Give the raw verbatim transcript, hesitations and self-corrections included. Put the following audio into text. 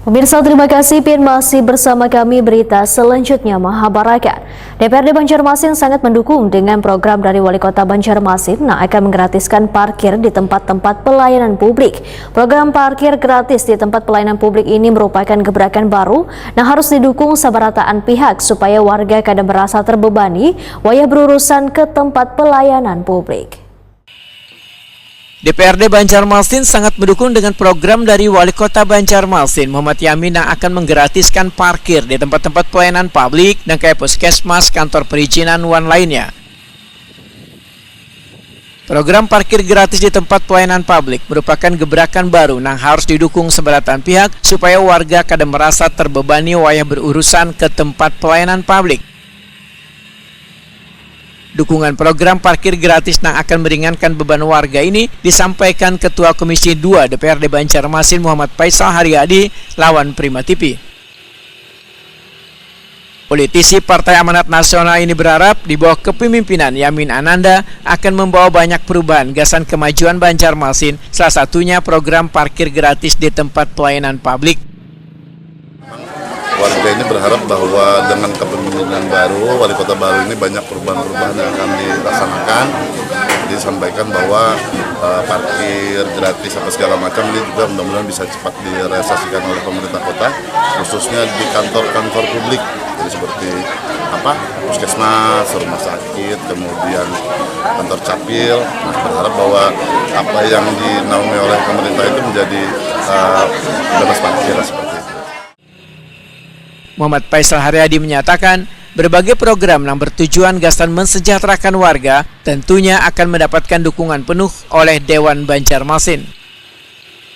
Pemirsa, terima kasih pian masih bersama kami. Berita selanjutnya mahabarakan. D P R D Banjarmasin sangat mendukung dengan program dari Wali Kota Banjarmasin yang akan menggratiskan parkir di tempat-tempat pelayanan publik. Program parkir gratis di tempat pelayanan publik ini merupakan gebrakan baru yang harus didukung sabarataan pihak supaya warga kada merasa terbebani wayah berurusan ke tempat pelayanan publik. D P R D Banjarmasin sangat mendukung dengan program dari Wali Kota Banjarmasin, Muhammad Yamin, yang akan menggratiskan parkir di tempat-tempat pelayanan publik dan kayak puskesmas, kantor perizinan, wan lainnya. Program parkir gratis di tempat pelayanan publik merupakan gebrakan baru yang harus didukung sabarataan pihak supaya warga kada merasa terbebani wayah berurusan ke tempat pelayanan publik. Dukungan program parkir gratis yang akan meringankan beban warga ini disampaikan Ketua Komisi dua D P R D Banjarmasin, Muhammad Faisal Haryadi, lawan Prima T V. Politisi Partai Amanat Nasional ini berharap di bawah kepemimpinan Yamin Ananda akan membawa banyak perubahan gasan kemajuan Banjarmasin, salah satunya program parkir gratis di tempat pelayanan publik. Warga ini berharap bahwa dengan kepemimpinan baru, wali kota baru ini banyak perubahan-perubahan yang akan dilaksanakan. Jadi disampaikan bahwa uh, parkir gratis apa segala macam ini juga mudah-mudahan bisa cepat direalisasikan oleh pemerintah kota, khususnya di kantor-kantor publik. Jadi seperti apa, puskesmas, rumah sakit, kemudian kantor capil. Nah, berharap bahwa apa yang dinaungi oleh pemerintah itu menjadi uh, bebas parkir seperti itu. Muhammad Faisal Haryadi menyatakan, berbagai program yang bertujuan gasan mensejahterakan warga tentunya akan mendapatkan dukungan penuh oleh Dewan Banjarmasin.